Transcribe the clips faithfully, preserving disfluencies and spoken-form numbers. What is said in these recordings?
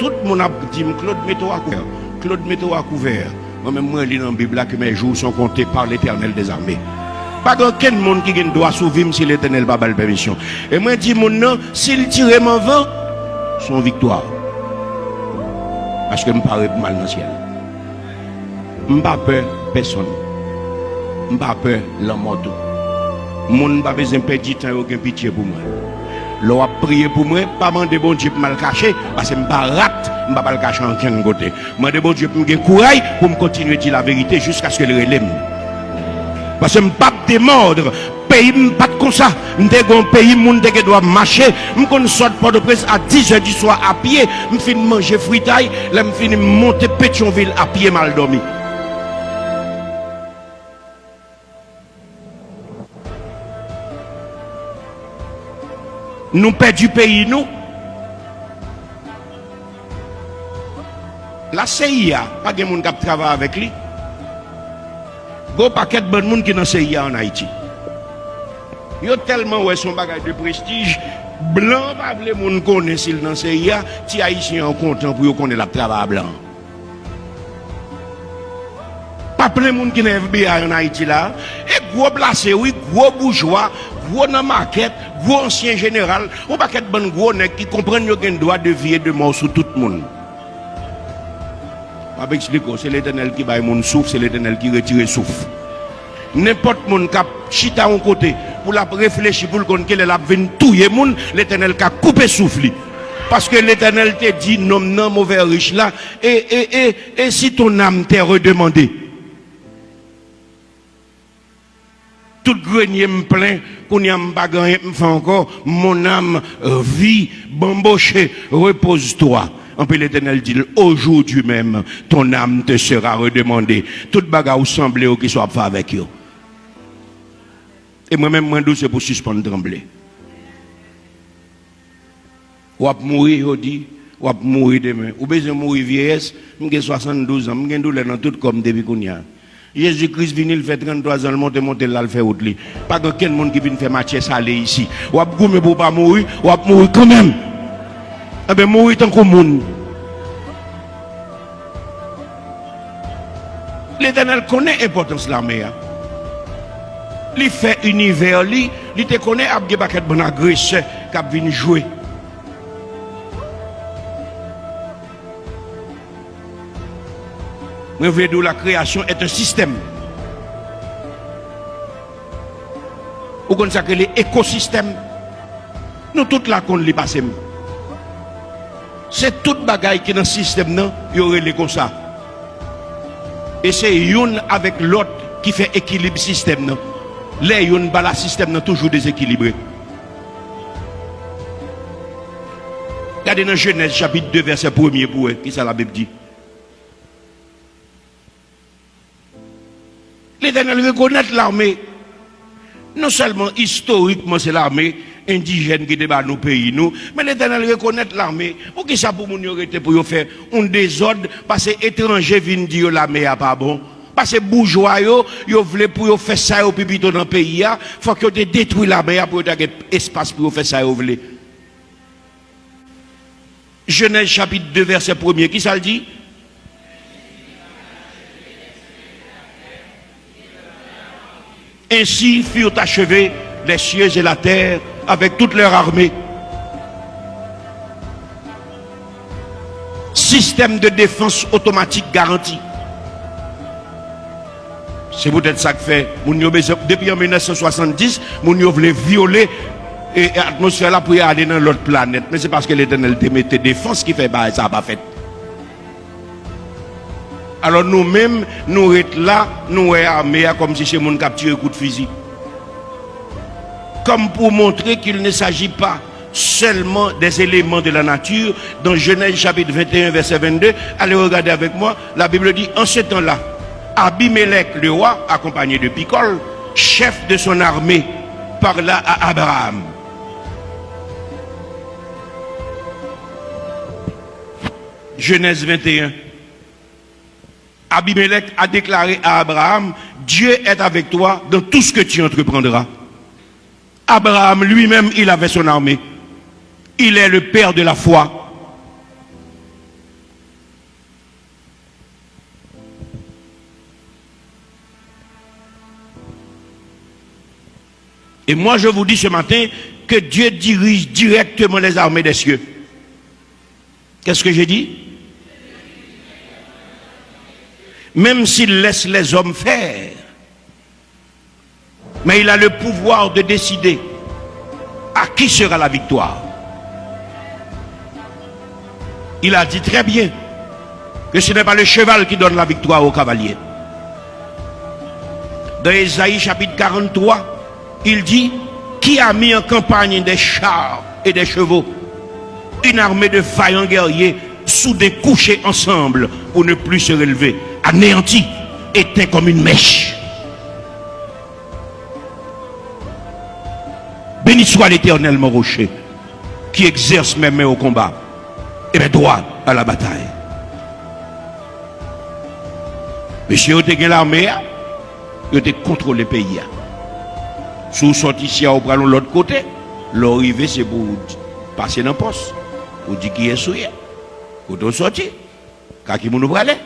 Tout moun ap di m, Claude, mete w a kouvè. Claude, mete w a kouvè. Mwen menm, mwen li nan Bib la que mes jours sont comptés par l'Éternel des armées. Pa gen okenn moun ki gen dwa sou vi m si Letènèl pa ba l pèmisyon. E mwen di moun nan, si l tire m anvan, se yon viktwa. Paske m pare pou m al nan syèl. M pa pè pèsonn. M pa pè lanmò tou. Moun pa bezwen pèdi tan yo gen pitye pou mwen. Lè w ap priye pou mwen, pa mande Bondye pou m al kache, paske m pa rat, m p ap al kache ankenn kote. Mande Bondye pou m gen kouray pou m kontinye di laverite jiskaske l rele m. Paske m p ap demòd. Peyi m pa t konsa. M te gen yon peyi moun te gen dwa mache. M konn sot Pòtoprens a dis è di swa a pye. M fin manje fritay. Lè m fini, m monte Petyonvil a pye m al dòmi. Nou pèdi peyi nou. La C I A, pa gen moun k ap travay avèk li. Gon pakèt bann moun ki nan C I A ann Ayiti. Yo tèlman wè se yon bagay de prestij, blan pa vle moun konnen si l nan C I A, ti Ayisyen an kontan pou yo konnen l ap travay a blan an. Pa plen moun ki nan F B I ann Ayiti la, e gwo plase wi, gwo boujwa, gwo nan makèt, gwo ansyen jeneral, yon pakèt bann gwo nèg ki konprann yo gen dwa de vi e de mò sou tout moun. M ap eksplike w, se Letènèl ki bay moun souf, se Letènèl ki retire souf. Nenpòt moun k ap chita yon kote pou l ap reflechi, pou l konn kilè l ap vin touye moun, Letènèl ka koupe souf li. Paske Letènèl te di nonm nan, move rich la, e, e, e, e si ton âme t'est redemandée? Tout grenye m plen, kounye a m pa gen anyen pou m fè ankò. Mon âme vit, bamboche, repose-toi. Anpi Letènèl di l, aujourd'hui même, ton âme te sera redemandée. Tout bagay ou sanble yo, kisa w ap fè avèk yo? E mwen menm, mwen di w, se pou w sispann tranble. W ap mouri jodi, w ap mouri demen. Ou bezwen mouri vyeyès, m gen swasanndouz an, m gen doulè nan tout kò m depi kounye a. Jezi Kris vini, l fè tranntwa zan, l monte, monte, l al fè wout li. Pa gen okenn moun ki vin fè matyè sale isi. W ap goumen pou w pa mouri, w ap mouri kanmenm. Enben, mouri tankou moun. Letènèl konnen enpòtans lame a. Li fè inivè li, li te konnen ap gen pakèt bann agresè k ap vin jwe. Mwen vle di w, la création est un système. Ou konn sa k rele ekosistèm? Nou tout la konn li pase m. Se tout bagay ki nan sistèm nan, yo rele konsa. E se youn avèk lòt ki fè ekilib sistèm nan. Lè youn pa la, sistèm nan toujou dezekilibre. Gade nan Jenèz chapit de, vèsè premye pou wè kisa Labib di. Letènèl rekonèt lame. Non sèlman istorikman se lame endijèn ki te ba nou peyi nou, men Letènèl rekonèt lame. Poukisa pou moun yo rete pou yo fè yon dezòd, pase etranje vin di yo lame a pa bon? Pase boujwa yo, yo vle pou yo fè sa yo pi pito nan peyi a, fòk yo te detwi lame a pou yo ta gen espas pou yo fè sa yo vle. Jenèz chapit de, vèsè premye, kisa l di? Ainsi furent achevés les cieux et la terre avec toute leur armée. Système de défense automatique garanti. Se poutèt sa k fè moun yo bezwen, depi an mil nèf san swasanndis, moun yo vle vyole, e, e atmosfè la pou y ale nan lòt planèt. Men se paske Letènèl te mete defans ki fè bagay sa a pa fèt. Alò, nou menm, nou ret la, nou wè ame a kòmsi se moun k ap tire kout fizi. Comme pour montrer qu'il ne s'agit pas seulement des éléments de la nature, dans Genèse chapitre vingt et un, verset vingt-deux, allez regarder avec moi, la Bible dit, en ce temps-là, Abimelech, le roi, accompagné de Picol, chef de son armée, parla à Abraham. Genèse vingt et un. Abimelech a déclaré à Abraham, Dieu est avec toi dans tout ce que tu entreprendras. Abraham lui-même, il avait son armée. Il est le père de la foi. Et moi, je vous dis ce matin que Dieu dirige directement les armées des cieux. Qu'est-ce que j'ai dit? Même s'il laisse les hommes faire, mais il a le pouvoir de décider à qui sera la victoire. Il a dit très bien que ce n'est pas le cheval qui donne la victoire au cavalier. Dans Ésaïe chapitre quarante-trois, il dit: Qui a mis en campagne des chars et des chevaux, une armée de vaillants guerriers soudés, couchés ensemble pour ne plus se relever, anéantis, éteints comme une mèche. Béni soit l'Éternel, mon rocher, qui exerce mes mains au combat et mes doigts à la bataille. Mesye yo te gen lame a, yo te kontwole peyi a. Si w sòti isi a, ou pral yon lòt kote, lè w rive, se pou w di- pase nan pòs, pou w di kiyès ou ye, kote w sòti, ka ki moun ou prale,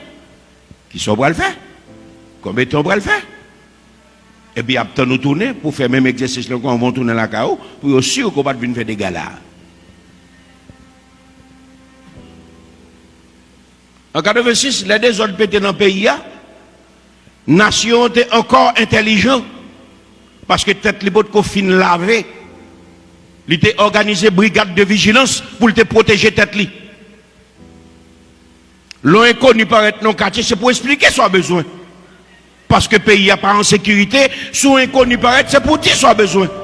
kisa w pral fè, konbyen tan w pral fè. Epi y ap tann ou tounen pou fè menm egzèsis lan ankò anvan w tounen lakay ou, pou yo si ke w pa t vin fè dega la a. An katrevensis, lè dezòd pete nan peyi a, nasyon an te ankò entèlijan, paske tèt li potko fin lave. Li te òganize brigad de vijilans pou l te pwoteje tèt li. Lè yon enkoni parèt nan yon katye, se pou eksplike sa w bezwen. Paske peyi a pa an sekirite, si yon enkoni parèt, se pou w di sa w bezwen.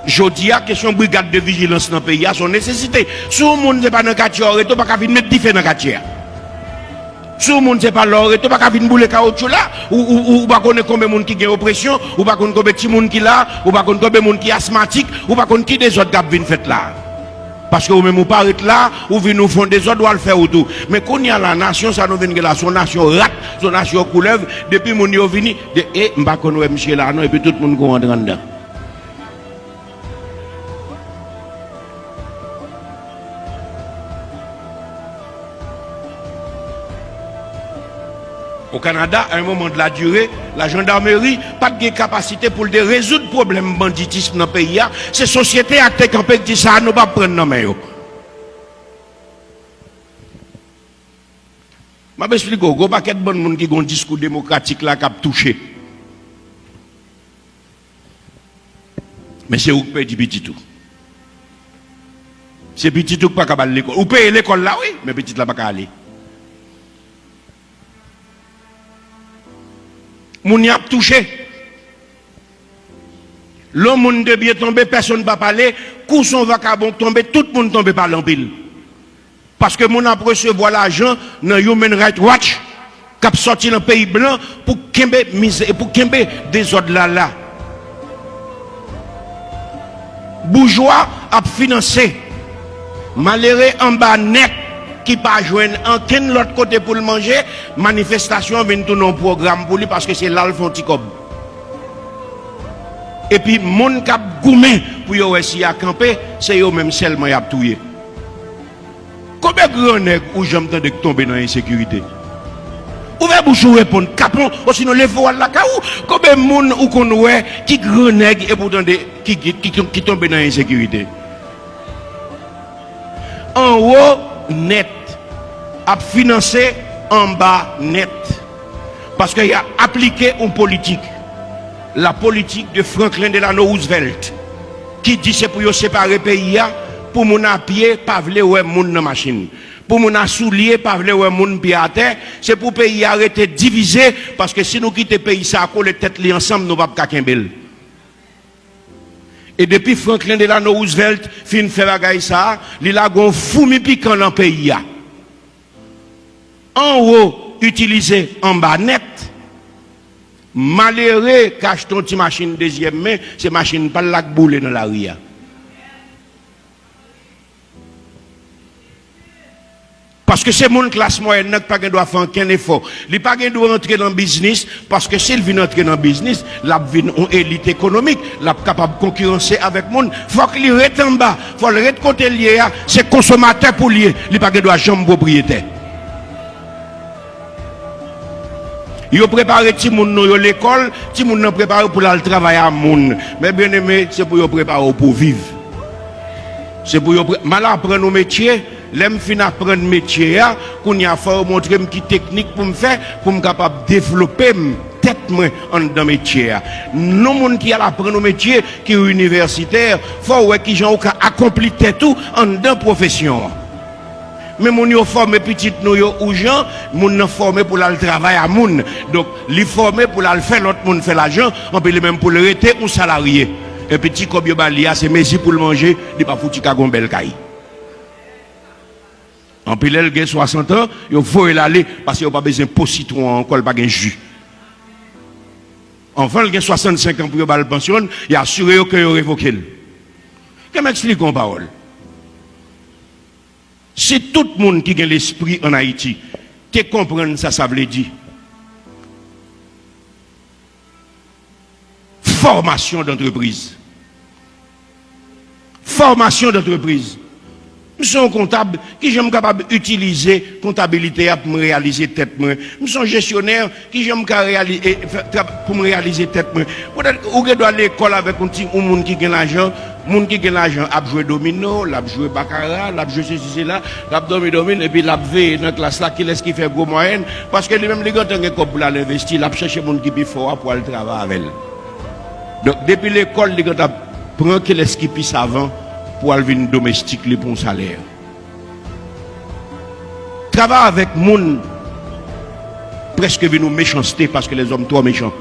Jodi a, kesyon brigad de vijilans nan peyi a se yon nesesite. Si yon moun se pa nan katye a w rete, w pa ka vin met dife nan katye a. Si yon moun se pa la w rete, w pa ka vin boule kawotchou la, ou, ou, ou, ou pa konnen konbyen moun ki gen opresyon, ou pa konn konbyen timoun ki la, ou pa konn konbyen moun ki asmatik, ou pa konn ki dezòd k ap vin fèt la. Paske ou menm ou pa ret la, ou vin ou fè yon dezòd, w al fè wout ou. Men kounye a la, nasyon sa nou vin gen la, se yon nasyon rat, se yon nasyon koulèv, depi moun yo vini, de, e, m pa konn wè misye la non, epi tout moun kouri antre anndan. O Kanada, à un moment de la durée, la jandameri pa t gen kapasite pou l te rezoud pwoblèm banditism nan peyi a. Se sosyete a ki te kanpe, ki di sa a nou p ap pran nan men yo. M ap eksplike w, gen yon pakèt bann moun ki gen yon diskou demokratik la k ap touche. Men se ou k pèdi pitit ou. Se pitit ou k pa ka al lekòl. Ou peye lekòl la, wi, men pitit la pa ka ale. Moun y ap touche. Lè yon moun de byen tonbe, pèsonn pa pale. Kou se yon vakabon k tonbe, tout moun tonbe pale anpil. Paske moun ap resevwa lajan nan Human Rights Watch k ap sòti nan peyi blan pou kenbe mizè, pou kenbe dezòd la la. Boujwa ap finanse malere anba nèt ki pa jwenn ankenn lòt kote pou l manje, manifestasyon an vin tounen yon pwogram pou li paske se la l fè yon ti kòb. Epi moun k ap goumen pou yo wè si y a kanpe, se yo menm sèlman y ap touye. Konbyen gran nèg ou janm tande k tonbe nan ensekirite? Ouvè bouch ou reponn, kapon, osinon leve w al lakay ou. Konbyen moun ou konn wè ki gran nèg epi w tande ki, ki, ki, ki tonbe nan ensekirite? Anwo nèt ap finanse anba nèt. Paske y a aplike yon politik, la politique de Franklin Delano Roosevelt, ki di se pou yo separe peyi a, pou moun a pye pa vle wè moun nan machin, pou moun a soulye pa vle wè moun pye atè, se pou peyi a rete divize, paske si nou kite peyi sa a kole tèt li ansanm, nou p ap ka kenbe l. E depi Franklin Delano Roosevelt fin fè bagay sa a, li lage yon foumi pikan nan peyi a. Anwo itilize anba nèt. Malere k achte yon ti machin dezyèm men, se machin pa l la k boule nan lari a. Paske se moun klas mwayèn nan ki pa gen dwa fè ankenn efò. Li pa gen dwa antre nan biznis, paske si l vin antre nan biznis, l ap vin yon elit ekonomik, l ap kapab konkiranse avèk moun. Fòk li ret anba, fò l ret kote l ye a, se konsomatè pou l ye, li pa gen dwa janm pwopriyetè. Yo prepare timoun nou yo lekòl, timoun nan prepare pou l al travay a moun. Men byeneme, se pou yo prepare w pou w viv. Se pou yo pre-, m al aprann yon metye, lè m fin aprann metye a, kounye a fò yo montre m ki teknik pou m fè, pou m kapab devlope m, tèt mwen anndan metye a. Non moun ki al aprann yon metye, ki inivèsitè, fò w wè kijan ou ka akonpli tèt ou anndan pwofesyon an. Men moun yo fòme pitit nou yo ou jan, moun nan fòme pou l al travay a moun. Donk, li fòme pou l al fè lòt moun fè lajan, anpi li menm pou l rete yon salarye. Epi ti kòb yo ba li a, se mezi pou l manje, li pa fouti ka gon bèl kay. Anpi lè l gen swasant an, yo voye l ale, paske yo pa bezwen po sitwon an ankò, l pa gen ji. Anvan l gen swasannsenk an pou yo ba l pansyon, y asire yo ke yo revoke l. Ke m eksplike yon pawòl. Si tout moun ki gen lespri ann Ayiti te konprann sa sa vle di, fòmasyon dantrepriz. Fòmasyon dantrepriz. M se yon kontab, kijan m kapab itilize kontabilite a pou m reyalize tèt mwen? M se yon jesyonè, kijan m ka reyali-, e, fè tra-, pou m reyalize tèt mwen? Poutèt ou gen dwa lekòl avèk yon ti, yon moun ki gen lajan, moun ki gen lajan ap jwe domino, l ap jwe bakara, l ap jwe sesi sela, l ap dòmi dòmi, epi l ap veye nan klas la kilès ki fè gwo mwayèn, paske li menm li gentan gen kòb pou l al envesti, l ap chèche moun ki pi fò a pou al travay avè l. Donk, depi lekòl, li gentan pran kilès ki pi savan pou al vin domestik li pou yon salè. Travay avèk moun prèske vin yon mechanste paske lèzòm twò mechan.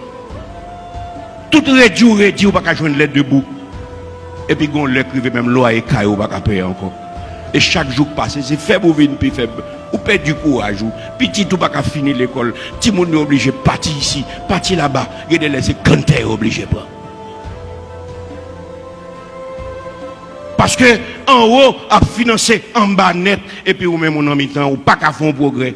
Tout redi w redi, ou pa ka jwenn lè debou. Epi gon lè k rive menm lwaye kay ou pa ka peye ankò. E chak jou k pase, se fèb ou vin pi fèb. Ou pèdi kouraj ou. Pitit ou pa ka fini lekòl. Timoun yo oblije pati isi, pati laba. Gen de lè se kanntè yo oblije pran. Paske anwo ap finanse anba nèt, epi ou menm ou nan mitan, ou pa ka fè yon pwogrè.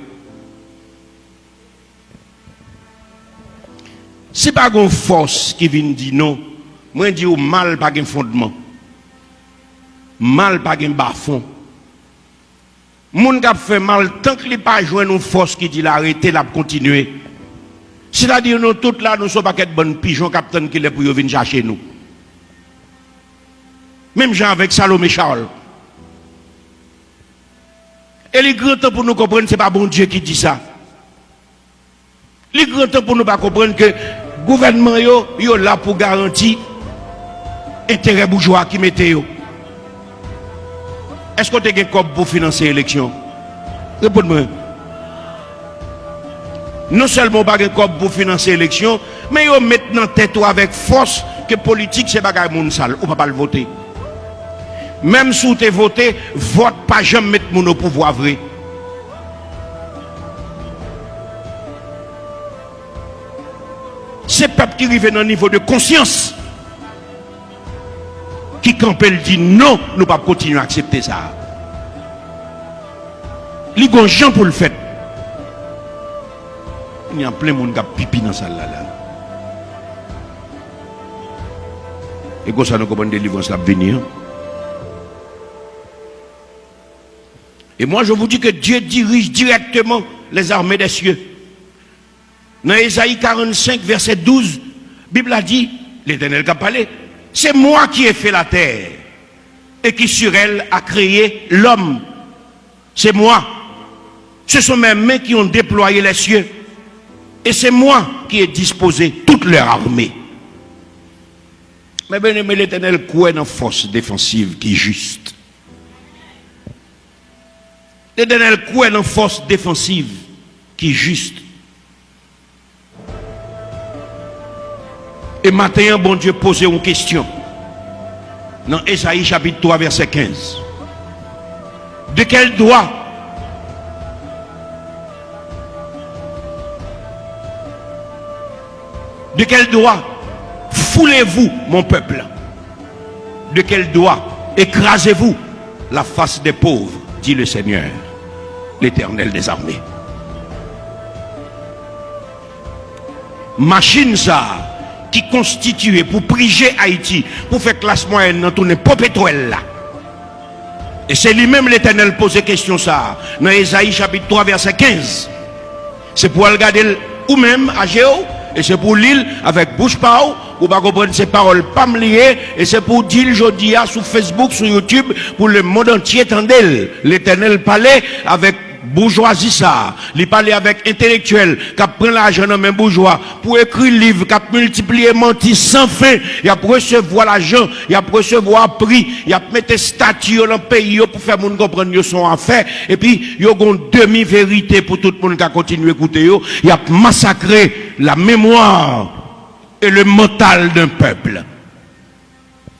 Si pa gon fòs ki vin di non, mwen di w mal pa gen fondman. Mal pa gen bafon. Moun k ap fè mal, tank li pa jwenn yon fòs ki di l arete, l ap kontinye. Sètadi nou tout la, nou se yon pakèt bann pijon k ap tann kilè pou yo vin chache nou. Menm jan avèk Salomé Charles. E li gran tan pou nou konprann se pa Bondye ki di sa. Li gran tan pou nou pa konprann ke gouvènman yo, yo la pou garanti enterè boujwa ki mete yo. Èske w te gen kòb pou finanse eleksyon? Reponn mwen. Non sèlman w pa gen kòb pou finanse eleksyon, men yo met nan tèt ou avèk fòs ke politik se bagay moun sal, ou p ap al vote. Menm si w te vote, vòt pa janm met moun o pouvwa vre. Se pèp ki rive nan nivo de konsyans ki kanpe, l di non, nou p ap kontinye aksepte sa. Li gon jan pou l fèt. Ni an plen moun k ap pipi nan sal la la. E konsa nou konprann delivrans la ap vini an. Et moi, je vous dis que Dieu dirige directement les armées des cieux. Nan Ezayi karannsenk, vèsè douz, Bib la di, Letènèl k ap pale, c'est moi qui ai fait la terre et qui sur elle a créé l'homme. C'est moi. Ce sont mes mains qui ont déployé les cieux. Et c'est moi qui ai disposé toute leur armée. Men byeneme, Letènèl kwè nan fòs defansiv ki jis. Letènèl kwè nan fòs defansiv ki jis. E maten an, Bondye poze yon kesyon. Nan Ezayi chapit twa, vèsè kenz. De quel droit, de quel droit foulez-vous mon peuple? De quel doigt écrasez-vous la face des pauvres, dit le Seigneur, l'Éternel des armées? Machin sa a ki konstitiye pou prije Ayiti, pou fè klas mwayèn nan tounen popetwèl la. E se li menm Letènèl poze kesyon sa a nan Ezayi chapit twa, vèsè kenz. Se pou w al gade l Ou menm, aje w, e se pou w li l avèk bouch pa w, ou pa konprann se pawòl pa m li ye, e se pou w di l jodi a sou Facebook, sou YouTube, pou lemonn antye tande l. Letènèl pale avèk boujwazi sa a. Li pale avèk entelektyèl k ap pran lajan nan men boujwa pou ekri liv k ap miltipliye manti san fen. Y ap resevwa lajan, y ap resevwa pri, y ap mete estati yo nan peyi yo pou fè moun konprann yo se yon afè, epi yo gon demi verite pou tout moun ka kontinye koute yo. Y ap masakre la mémoire et le mental d'un peuple.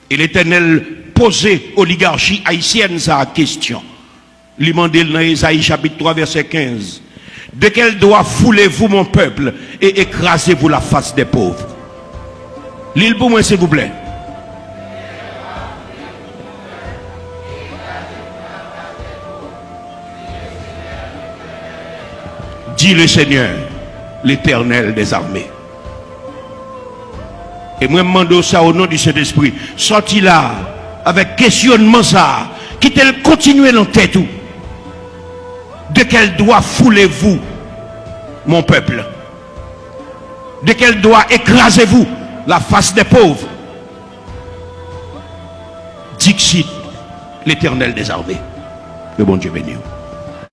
E Letènèl poze oligachi ayisyèn sa a kesyon. Li mande l nan Ezayi chapit twa vèsè kenz, de quel doigt foulez-vous mon peuple et écrasez-vous la face des pauvres? Li l pou mwen, silvouplè. Dit le Seigneur, l'Éternel des armées. E mwen, m mande w sa, o non di Sentespri. Sòti la avèk kesyonman sa a. Kite l kontinye nan tèt ou. De quel doigt foulez-vous mon peuple? De quel doigt écrasez-vous la face des pauvres? Dixit l'Éternel des armées. Ke Bondye beni w.